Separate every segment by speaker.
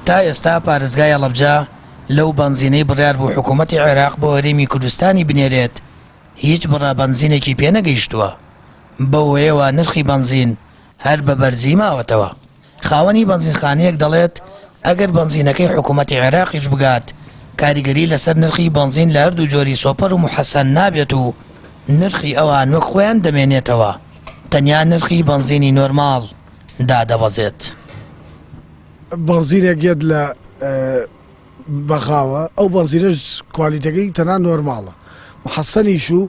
Speaker 1: تا ئێستا پارێزگای هەڵەبجە لەو بەنزینەی بڕیار بوو حکوومەتی عێراق بۆ هەرێمی کوردستانی بنێرێت، هیچ بڕە بەنزینێکی پێ نەگەیشتووە، بەو هۆیەوە نرخی بەنزین هەر بە بەرزی ماوەتەوە. خاوەنی بەنزینخانەیەک دەڵێت، ئەگەر بەنزینەکەی حکوومەتی عێراقیش بگات، کاریگەری لەسەر نرخی بەنزین لە هەردوو جۆری سۆپەر و موحەسەن نابێت و نرخی ئەوان وەک خۆیان دەمێنێتەوە، تەنیا نرخی بەنزینی نۆرماڵ دادەبەزێت.
Speaker 2: بەنزینێک یەت لە بەغاوە ئەو بەنزینەش کوالیتەکەی تەنها نۆرماڵە محەسەنیش و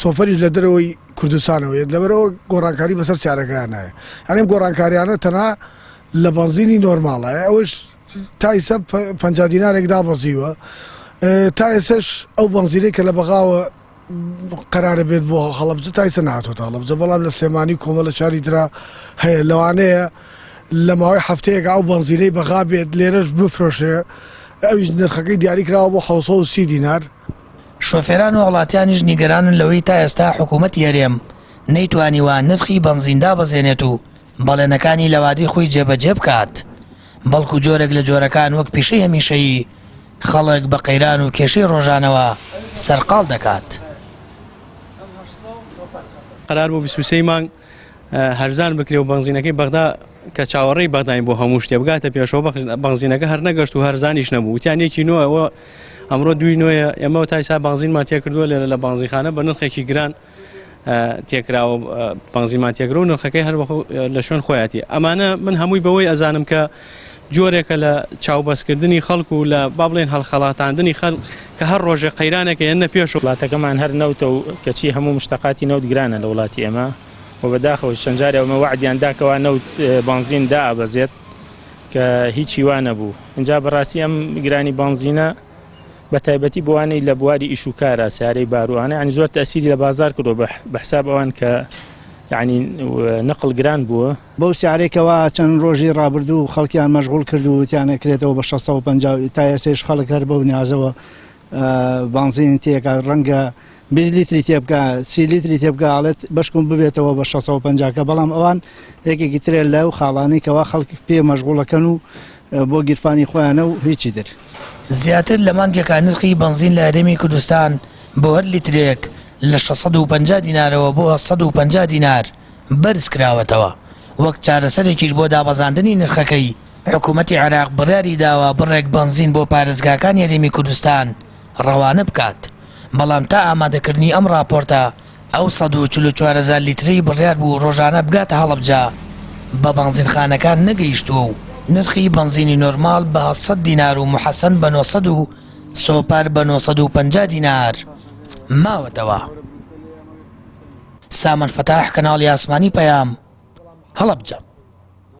Speaker 2: سۆفەریش لە دەرەوەی کوردستانەوە یەت لەبەرەوە گۆڕانکاری بەسەر سیارەکەیان نایە یانی ئەم گۆڕانکاریانە تەنها لە بەنزینی نۆرماڵە ئەوەش تا ئیسە 50 دینارێک دابەزیوە تا ئێسش ئەو بەنزینەی کە لە بەغاوە قەرارە بێت بۆ هەڵەبجە تا ئیستا نهاتۆتە هەڵەبجە بەڵام لە سلێمانی کۆمەڵە شاری ترا هەیە لەوانەیە لە ماوەی هەفتەیەک ئەو بەنزینەی بەغا بێت لێرەش بفرۆشێ ئەویش نرخەکەی دیاری کراوە بۆ 630 دینار.
Speaker 1: شۆفێران و هاوڵاتیانیش نیگەرانن لەوەی تا ئێستا حکوومەتی هەرێم نەیتوانیوە نرخی بەنزین دابەزێنێت و بەڵێنەکانی لە وادەی خۆی جێبەجێ بکات، بەڵکو جۆرێک لە جۆرەکان وەک پیشەی هەمیشەیی خەڵک بە قەیران و کێشەی ڕۆژانەوە سەرقاڵ دەکات.
Speaker 3: قەرار بوو 23 مانگ هەرزان بکرێ و بەنزینەکەی بەغدا کە چاوەڕێی بەغداین بۆ هەموو شتێ بگاتە پێشەوە بەنزینەکە هەر نەگەشت و هەرزانیش نەبوو وتیان یەکی نوێەوە ئەمڕۆ دوی نوێیە ئێمە تا ئیسا بەنزینمان تێکردووە لێرە لە بەنزینخانە بە نرخێکی گران تێکراوە بەنزینمان تێکرا و نرخەکەی هەر لە شوێن خۆیەتی ئەمانە من هەمووی بەوەی ئەزانم کە جۆرێکە لە چاوبەستکردنی خەڵک و لە با بڵێن هەڵخەڵاتاندنی خەڵک کە هەر ڕۆژێ قەیرانێکە یەنە پێش.
Speaker 4: وڵاتەکەمان هەر نەوتە و کەچی هەموو مشتەقاتی نەوت گرانە لە وڵاتی ئێمە و بەداخەوە چەند جارێ ئەمە وەعدیان دا کەوا نەوت بەنزین دائەبەزێت کە هیچی وا نەبوو ئینجا بەڕاستی ئەم گرانی بەنزینە بە تایبەتی بۆوانەی لە بواری ئیش و کارا سیارەی بار و ئەوانە یانی زۆر تەئسیری لە بازار کردووە بە حساب ئەوان کە یانی نەقڵ گران بووە.
Speaker 5: بەو سیارەی کەوا چەند ڕۆژی ڕابردوو خەڵکیان مەشغوڵ کرد و وتیان ئەکرێتەوە بە 650 تا ئێستەیش خەڵک هەر بەو نیازەوە بانزین تێکا ڕەنگە 20 لیتری تێبکا 30 لیتری تێبکا ئەڵێت بەشکم ببێتەوە بە 650 کە بەڵام ئەوان یەکێکی ترە لەو خاڵانەی کەوا خەڵک پێ مەشغوڵەکەن و بۆ گیرفانی خۆیانە و هیچی تر.
Speaker 1: زیاتر لە مانگێکە نرخی بەنزین لە هەرێمی کوردستان بۆ هەر لیترێک لە 650 دینارەوە بۆ 850 دینار بەرزکراوەتەوە، وەک چارەسەرێکیش بۆ دابەزاندنی نرخەکەی، حکومەتی عێراق بڕیاریداوە بڕێک بەنزین بۆ پارێزگاکانی هەرێمی کوردستان ڕەوانە بکات، بەڵام تا ئامادەکردنی ئەم ڕاپۆرتە ئەو 144 هەزار لیترەی بڕیار بوو ڕۆژانە بگاتە هەڵەبجە بە بەنزینخانەکان نەگەیشتووە و نرخی بەنزینی نۆرماڵ بە 800 دینار و موحەسەن بە 900 و سۆپەر بە 950 دینار ماوەتەوە. سامان فەتاح، کەناڵی ئاسمانی پەیام، هەڵەبجە.